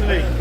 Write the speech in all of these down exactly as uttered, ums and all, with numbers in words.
བྱང་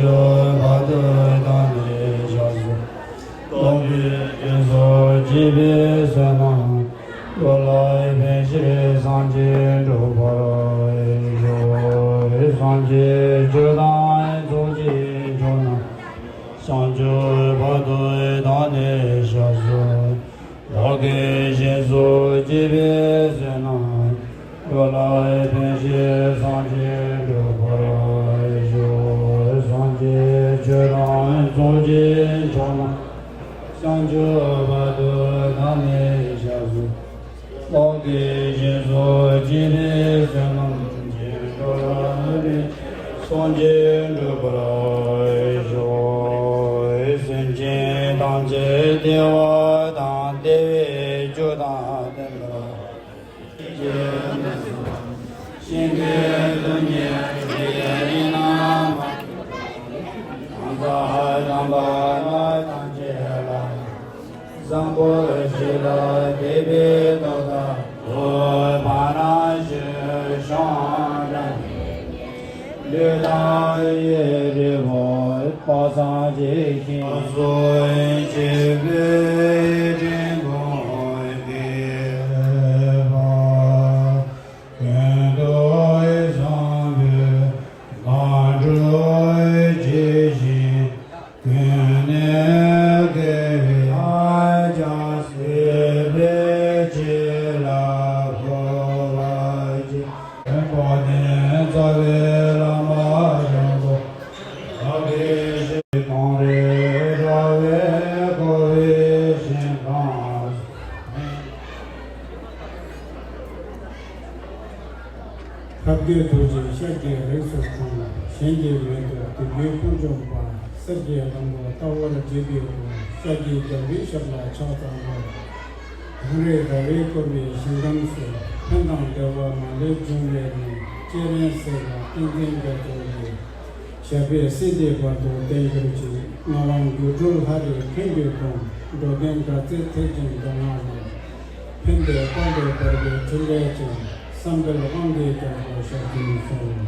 ཆུབ་བར་དུ་བདག་ནི་ཞག་གསུམ། སྟོང་གི་རྒྱུན་སོགས་བགྱིས་པའི་བསོད་ནམས། འགྲོ་ལ་ཕན་ཕྱིར་སངས་རྒྱས་འགྲུབ་པར་ཤོག། སངས་རྒྱས་ཆོས་དང་ཚོགས་ཀྱི་མཆོག་རྣམས། བྱང་ཆུབ་བར་དུ་བདག་ནི་ཞག་གསུམ། བདག་གིས་སྦྱིན་སོགས་བགྱིས་པའི་བསོད་ནམས། འགྲོ་ལ་ཕན་ཕྱིར་སངས་རྒྱས་འགྲུབ་པར་ཤོག། སངས་རྒྱས་ཆོས་དང་ཚོགས་ཀྱི་མཆོག་རྣམས། བྱང་ཆུབ་བར་དུ་བདག་ནི་ཞག་གསུམ། བདག་གིས་སྦྱིན་སོགས་བགྱིས་པའི་བསོད་ནམས་ཀྱིས། འགྲོ་ལ་ཕན་ཕྱིར་སངས་རྒྱས་འགྲུབ་པར་ཤོག། སེམས་ཅན་ཐམས་ཅད་བདེ་བ་དང་བདེ་བའི་རྒྱུ་དང་ལྡན་པ། གཤིན་པའི་སྡུག་བསྔལ་ཡིན་ན་མ། གང་ཟག་དམ་པ་ཐམས་ཅད་ལ། བཟང་པོ་སྤྱོད་ལ་དད་པའི་སྟོབས་དང་། བར་ན་ཞི་ཞོང་དང་། ལུས་དང་ཡིད་རིལ་པོ་དཔག་བསམ་ཇི་བཞིན། སོ་སྐྱེ་བོའི་དྲིན་ཀུན་བསྐྱེད་པ། ཀུན་ཏུ་བཟང་པོའི་བདག་འགྲུབ་ཇི་བཞིན། ཀུན་ནས་དགེ་བའི་ལྷ་བརྒྱ་བསད་པའི་རྗེས་ལ་འཁོར་བ་ཇི། དཔལ་ལྡན་རྩ་བའི་བླ་མ་དྲང་པོ། བདག་གིས་ཞིང་གཏོང་རེ་ར་བས་བསྐོར་བའི་ཞིང་ཁམས། ཐབས་མཁས་ཐུགས་རྗེས་ཤཱཀྱའི་རིགས་སུ་འཁྲུངས། གཞན་གྱིས་མི་ཐུབ་བདུད་ཀྱི་དཔུང་འཇོམས་པ། གསེར་གྱི་སློང་བུ་ལྟ་བུར་བརྗིད་པའི་སྐུ། ཤཱཀྱའི་རྒྱལ་པོའི་ཞབས་ལ་ཕྱག་འཚལ་ལོ། གངས་རི་ཟླ་བས་བསྐོར་བའི་ཞིང་ཁམས་སུ། ཕན་དང་བདེ་བ་མ་ལུས་འབྱུང་བའི་གནས། སྤྱན་རས་གཟིགས་ལ་བསྟན་འཛིན་རྒྱ་མཚོ་ཡི། ཞབས་པད་སྲིད་མཐའི་བར་དུ་བརྟན་གྱུར་ཅིག། ངག་དབང་སྒྱུ་འཕྲུལ་ལྷ་རིས་ཕན་གྱི་དོན། འགྲོ་དོན་དགའ་ཚལ་ཐེག་ཆེན་མདོ་སྔགས་ལས། ཕན་བདེའི་དཔལ་དུ་འབར་བའི་ཕྲིན་ལས་ཅན། བསམ་འཕེལ་དབང་གི་རྒྱལ་པོ་ཞབས་དྲུང་སོགས།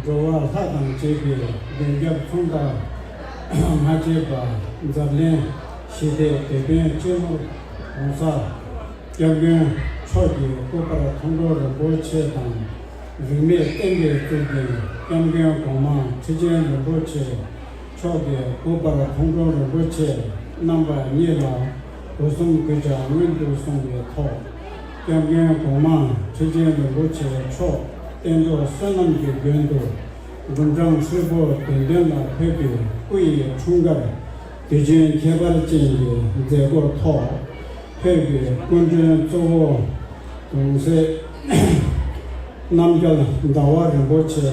འགྲོ་བ་ལྷ་དང་བཅས་པའི་མགོན་སྐྱབས་མཚུངས་ཟླ་མ་བཅས་པ། འཛམ་གླིང་ཞི་བདེའི་དེད་དཔོན་སྤྱི་ནོར་༸གོང་ས་༸སྐྱབས་མགོན་མཆོག་གི་སྐུ་པར་མཐོང་གྲོལ་རིན་པོ་ཆེ་དང་། རིས་མེད་བསྟན་པའི་གཙུག་རྒྱན་༸སྐྱབས་མགོན་གོང་མ་ཁྲི་ཆེན་རིན་པོ་ཆེ་མཆོག་གི་སྐུ་པར་མཐོང་གྲོལ་རིན་པོ་ཆེ་རྣམ་པ་གཉིས་ལ་སྒོ་གསུམ་གུས་ཕྱག་སྔོན་དུ་སོང་བའི་ཐོག། ༸སྐྱབས་མགོན་གོང་མ་ཁྲི་ཆེན་རིན་པོ་ཆེ་མཆོག་བསྟན་འགྲོ་བསོད་ནམས་ཀྱི་མགོན་དུ། དགུང་གྲངས་ཧྲིལ་པོ་བདུན་ལྡན་ལ་ཕེབས་པའི་སྐུ་ཡི་འཁྲུངས་སྐར་ དུས་ཆེན་ཁྱད་པར་ཅན་གྱི་མཛད་སྒོ་ཐོག་ཕེབས་པའི་སྐུ་མགྲོན་གཙོ་བོ་གོང་ས་རྣམ་རྒྱལ་ཟླ་བ་རིན་པོ་ཆེ་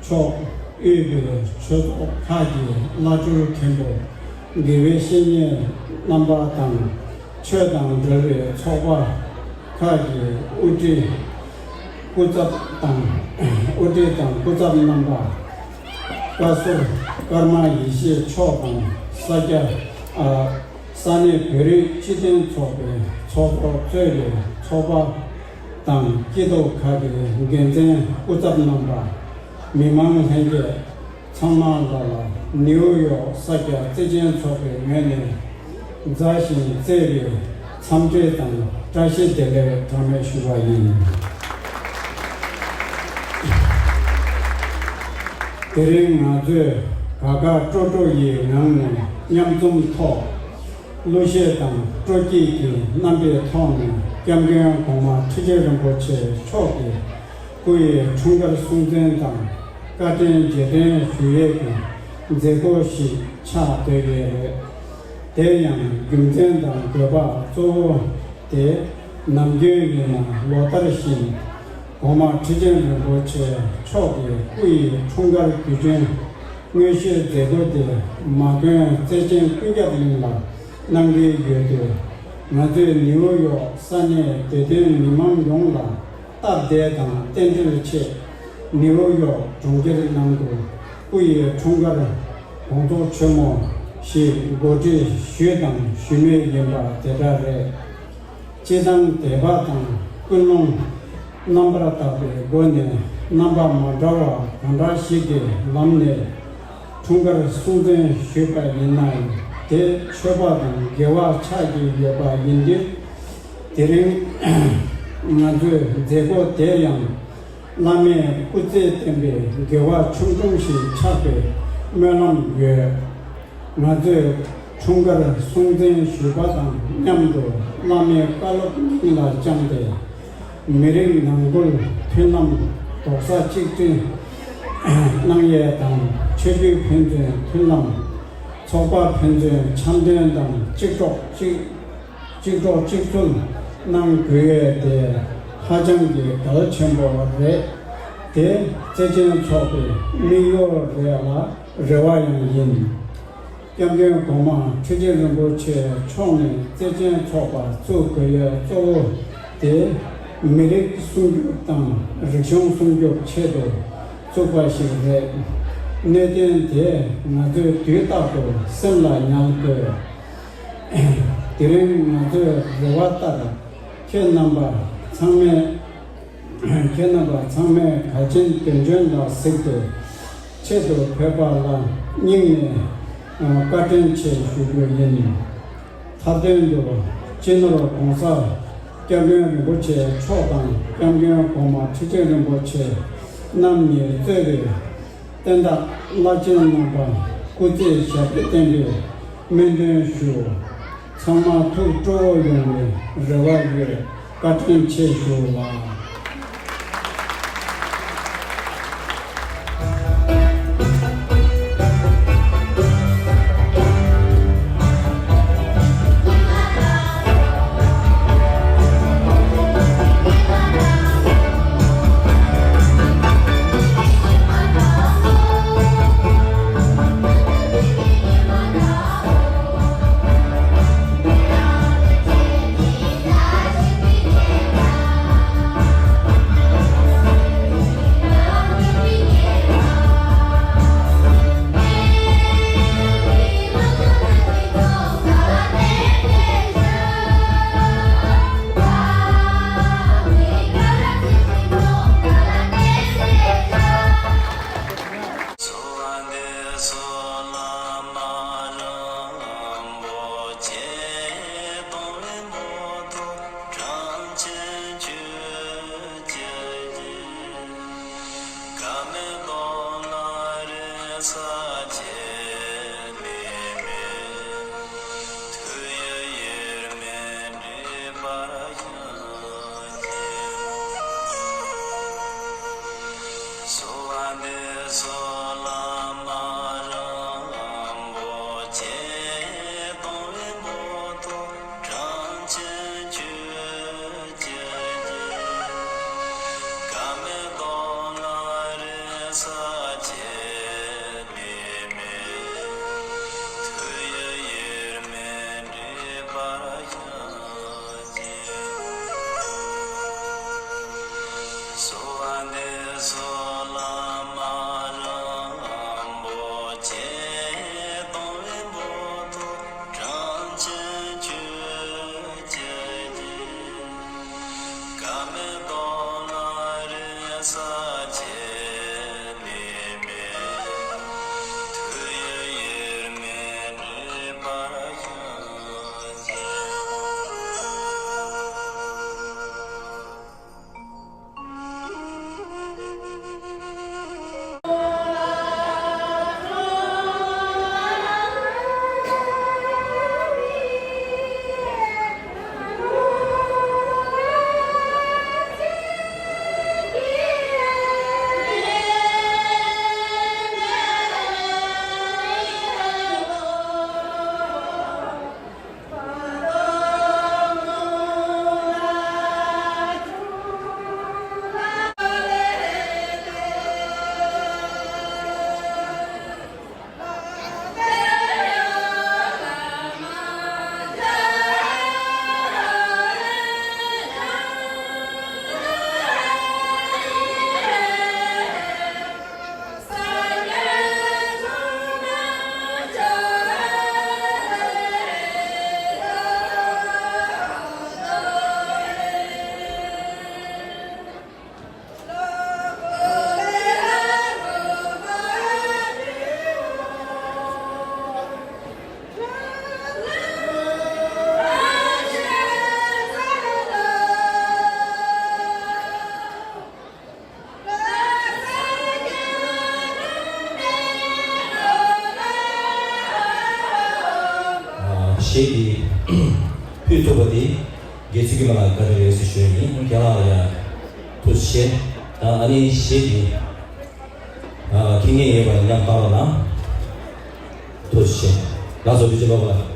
མཆོག་དབུས་པའི་ཆོས་ཚོགས་ཁག་གི་བླ་སྤྲུལ་མཁན་པོ། དགེ་བའི་བཤེས་གཉེན་རྣམ་པ་དང་། ཆོས་དང་འབྲེལ་བའི་ཚོགས་པ་ཁག་གི་དབུ་ཁྲིད་སྐུ་ཚབ་དང་། དབུ་ཁྲིད་དང་སྐུ་ཚབ་རྣམ་པ། བཀའ་ཟུར་ཀརྨ་ཡེ་ཤེས་མཆོག་དང་། ས་སྐྱ་ཨ་ས་གནས་བོད་རིགས་སྤྱི་མཐུན་ཚོགས་པའི་ཚོགས་གཙོ་གཙོས་པའི་ཚོགས་པ་དང་། སྐྱིད་སྡུག་ཁག་གི་འགན་འཛིན་སྐུ་ཚབ་རྣམ་པ། མི་མང་ལྷན་རྒྱས་ཚང་མ་ལ་ལ་ནིའུ་ཡོག་ས་སྐྱ་བརྩེ་ཆེན་ཚོགས་པའི་ངོས་ནས་མཛའ་ཞིང་བརྩེ་བའི་འཚམས་འདྲི་དང་བཀྲ་ཤིས་བདེ་ལེགས་གྲངས་མེད་ཞུ་བ་ཡིན། དེ་རིང་ང་ཚོས་ག་ག་སྤྲོ་སྤྲོ་ཡི་ངང་ནས་མཉམ་འཛོམས་ཐོག་གླུ་གཞས་དང་སྤྲོ་སྐྱིད་ཀྱི་རྣམ་པའི་ཐོག་ནས་སྐྱབས་མགོན་གོང་མ་ཁྲི་ཆེན་རིན་པོ་ཆེ་མཆོག་གི་སྐུ་ཡི་འཁྲུངས་སྐར་སྲུང་བརྩི་དང་བཀའ་དྲིན་རྗེས་དྲན་ཞུ་ཡས་ཀྱི་མཛད་སྒོ་ཞིག་ཆགས་བསྡད་ཡོད་རེད། དེ་ཡང་རྒྱུ་མཚན་དང་དགོས་པ་གཙོ་བོ་དེ། ནམ་རྒྱུན་ཡིན་ན་ལོ་ལྟར་བཞིན་གོང་མ་ཁྲི་ཆེན་རིན་པོ་ཆེ་མཆོག་གི་སྐུ་ཡི་འཁྲུངས་སྐར་དུས་ཆེན་དངོས་གཞིའི་མཛད་སྒོ་དེ་མ་དགོན་བརྩེ་ཆེན་ཀུན་ཁྱབ་གླིང་ལ་གནང་གི་ཡོད་དུས། ང་ཚོས་ནིའུ་ཡོག་ས་གནས་བོད་དོན་མི་མང་ཡོངས་ལ་སྟབས་བདེ་དང་རྟེན་འབྲེལ་ཆེད། ནིའུ་ཡོག་གྲོང་ཁྱེར་ནང་དུ་སྐུ་ཡི་འཁྲུངས་སྐར་དགོང་ཚོགས་ཆེན་མོ་ཞིག་གོ་སྒྲིག་ཞུས་དང་ཞུས་མུས་ཡིན་པ་དེ་འདྲ་རེད། སྤྱིར་བཏང་དད་པ་དང་ཀུན་སློང་རྣམ་པར་དག་པའི་སྒོ་ནས་རྣམ་པ་མ་འདྲ་བ་གང་འདྲ་ཞིག་གི་ལམ་ནས་འཁྲུངས་སྐར་སྲུང་བརྩི་ཞུས་པ་ཡིན་ན་ཡང་དེ་ཆོས་པ་དང་དགེ་བ་ཆགས་ཀྱི་ཡོད་པ་ཡིན་དུས། དེ་རིང་ང་ཚོའི་མཛད་སྒོ་དེ་ཡང་བླ་མའི་སྐུ་ཚེ་བརྟན་པའི་དགེ་བ་ཆུང་ཆུང་ཞིག་ཆགས་པའི་སྨོན་ལམ་ཡོད། ང་ཚོས་འཁྲུངས་སྐར་སྲུང་བརྩི་ཞུས་པ་དང་མཉམ་དུ་བླ་མའི་བཀའ་སློབ་སྙིང་ལ་བཅངས་ཏེ། མི་རིགས་ནང་ཁུལ་མཐུན་ལམ་རྡོག་རྩ་གཅིག་སྒྲིལ་གནང་ཡས་དང་། ཆོས་བརྒྱུད་ཕན་ཚུན་མཐུན་ལམ། ཚོགས་པ་ཕན་ཚུན་འཆམ་མཐུན་དང་གཅིག་གྲོགས་གཅིག་གཅིག་གྲོགས་གཅིག་མཐུན་གནང་དགོས་ཡས་དེ་ཧ་ཅང་གི་གལ་ཆེན་པོ་རེད། དེ་བརྩེ་ཆེན་ཚོགས་པའི་དམིགས་ཡུལ་རེད་ལ་རེ་བ་ཡང་ཡིན། སྐྱབས་མགོན་གོང་མ་ཁྲི་ཆེན་རིན་པོ་ཆེ་མཆོག་ནས་བརྩེ་ཆེན་ཚོགས་པ་བཙུགས་དགོས་ཡས་གཙོ་བོ་དེ་མི་རིགས་སྲུང་སྐྱོབ་དང་རིག་གཞུང་སྲུང་སྐྱོབ་ཆེད་དུ་བཙུགས་པ་ཞིག་རེད། གནད་དོན་དེ་ང་ཚོས་དུས་རྟག་ཏུ་སེམས་ལ་ཉར་དགོས། དེ་རིང་ང་ཚོའི་རེ་བ་ལྟར་ཁྱེད་རྣམ་པ་ཚང་མས། ཁྱེད་རྣམ་པ་ཚང་མས་གལ་ཆེན་དོན་ཆེན་ལ་གཟིགས་ཏེ་ཆེད་དུ་ཕེབས་པ་ལ་སྙིང་ནས་བཀའ་དྲིན་ཆེ་ཞུ་རྒྱུ་ཡིན། མཐའ་དོན་དུ་སྤྱི་ནོར་༸གོང་ས་༸སྐྱབས་མགོན་རིན་པོ་ཆེ་མཆོག་དང་སྐྱབས་མགོན་གོང་མ་ཁྲི་ཆེན་རིན་པོ་ཆེ་རྣམ་གཉིས་གཙོས་པའི་བསྟན་བདག་བླ་ཆེན་རྣམ་པ་སྐུ་ཚེ་ཞབས་པད་བརྟན་པའི་སྨོན་འདུན་ཞུ། ཚང་མ་ཐུགས་སྤྲོ་བོ་ཡོང་བའི་རེ་བ་ཡོད། བཀའ་དྲིན་ཆེ་ཞུ་ལགས། གཞས་འདི་ཕུལ་ཐུབ་པ་དེ་དགེ་ཚུལ་གྱི་མ་ལ་བཀའ་དྲིན་རེད་ཟེར་ཞུ་ཡ་ཡིན། རྒན་ལགས་ལ་ཡང་ཐུགས་རྗེ་ཆེ། ད་ཨ་ནི་གཞས་འདི་ཨ་མཁྱེན་མཁན་ཡོད་པ་ཡིན་ན་བཏང་རོགས་གནང་། ཐུགས་རྗེ་ཆེ། ལགས་སོ། ཐུགས་རྗེ་ཆེ་ལོ་པ།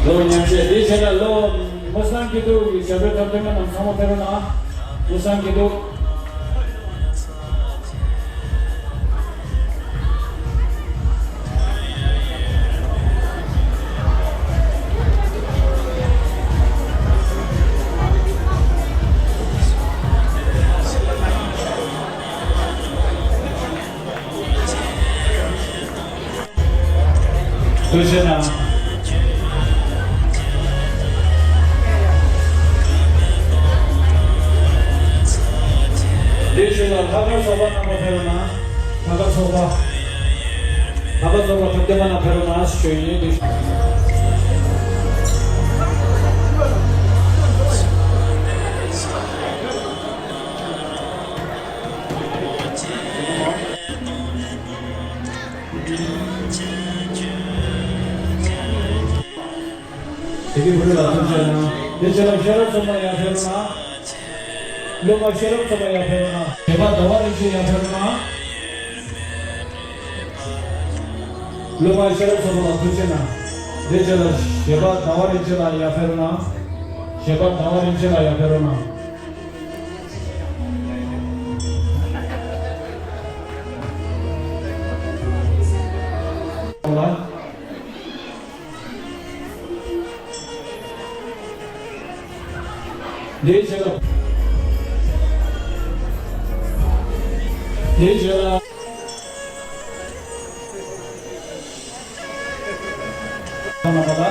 ལོ་ཉམས་ཆེ། དེའི་ཕྱིར་ན་ལོ་མུ་སང་སྐྱིད་སྡུག་གི་ཞབས་བྲོ་འཁྲབ་སྟོན་པ་རྣམས་ཚང་མ་ཕེབས་རོགས་གནང་། མུ་སང་སྐྱིད་སྡུག། ཐུགས་རྗེ་གནང་། དེའི་ཤུལ་ལ་ལྷག་དཀར་ཚོགས་པ་རྣམ་པ་ཕེབས་རོགས་གནང་། ལྷག་དཀར་ཚོགས་པ། ལྷག་དཀར་ཚོགས་པ་ཕེབས་བདེ་མ་རྣམ་ཕེབས་རོགས་གནང་ཞུ་ཡིན། དེ། ཀྱི་བུ་ལ་ཐུགས་རྗེ་གནང་། དེ་རྗེས་ལ་ཤེས་རབ་མཚོ་མ་ཡར་ཕེབས་གནང་། སློབ་མ་ཤེས་རབ་མཚོ་མ་ཡར་ཕེབས་གནང་། གཞས་པ་ཟླ་བ་རིན་ཆེན་ཡར་ཕེབས་གནང་། སློབ་མ་ཤེས་རབ་མཚོ་མ་ལ་ཐུགས་རྗེ་གནང་། དེ་རྗེས་ལ་གཞས་པ་ཟླ་བ་རིན་ཆེན་ལགས་ཡར་ཕེབས་གནང་། གཞས་པ་ཟླ་བ་རིན་ཆེན་ལགས་ཡར་ཕེབས་གནང་། དེའི་རྗེས་ལ། དེའི་རྗེས་ལ། ཐ་མ་པ་ལ།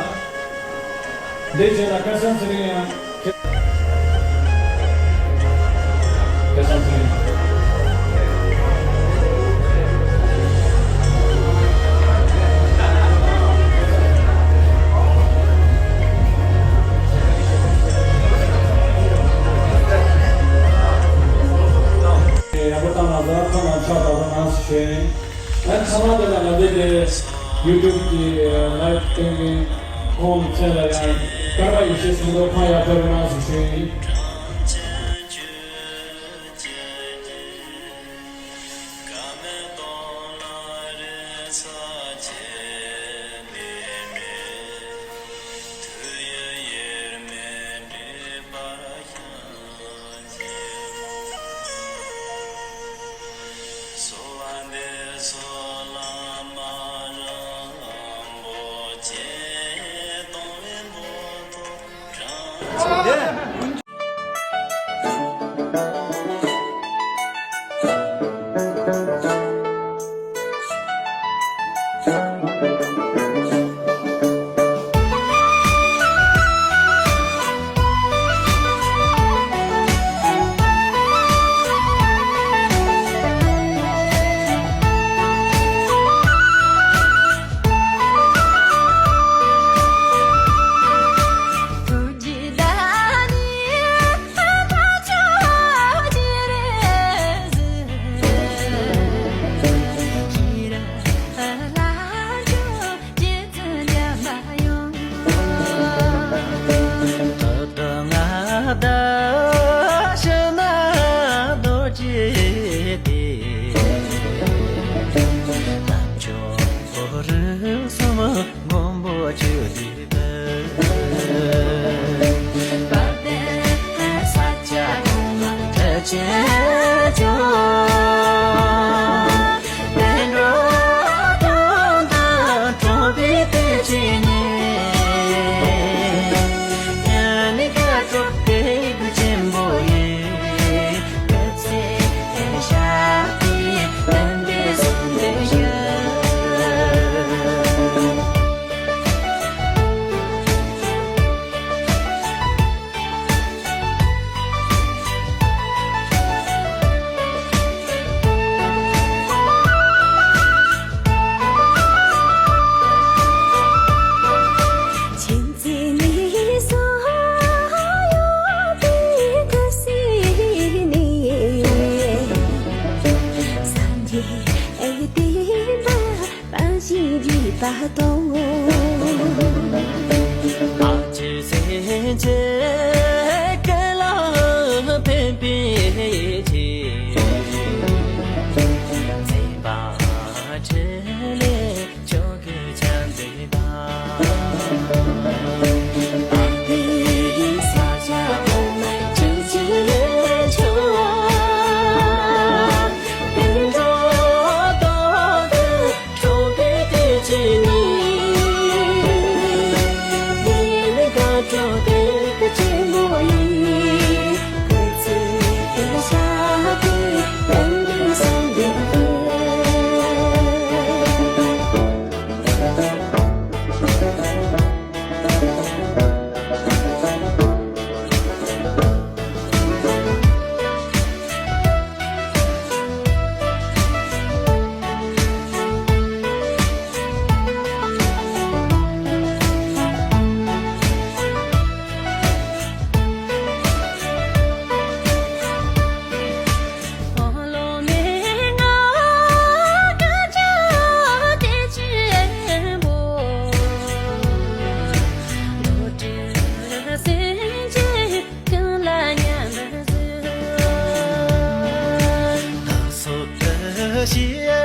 དེའི་རྗེས་ལ་སྐལ་བཟང་ཚེ་རིང་ཡང་། སྐལ་བཟང་ཚེ་རིང་། ཡག་པོ་བཏང་ལ་ཟ་ཁ་ལ་ཆ་ད་ལ་ནང་སུ་ཤེས། ཨ་ཁ་མ་དེ་ལ་ང་དེ་དེ་ཡུ་ཊུབ་ཀྱི་ལའེབ་སྟེང་གི་ཁོང་ཚེ་ལ་ཡང་སྐར་མ་ཡེ་ཤེས་སུ་འགྲོ་ཁ་ཡག་པོ་རེ་ནང་སུ་ཤེས། ཞིག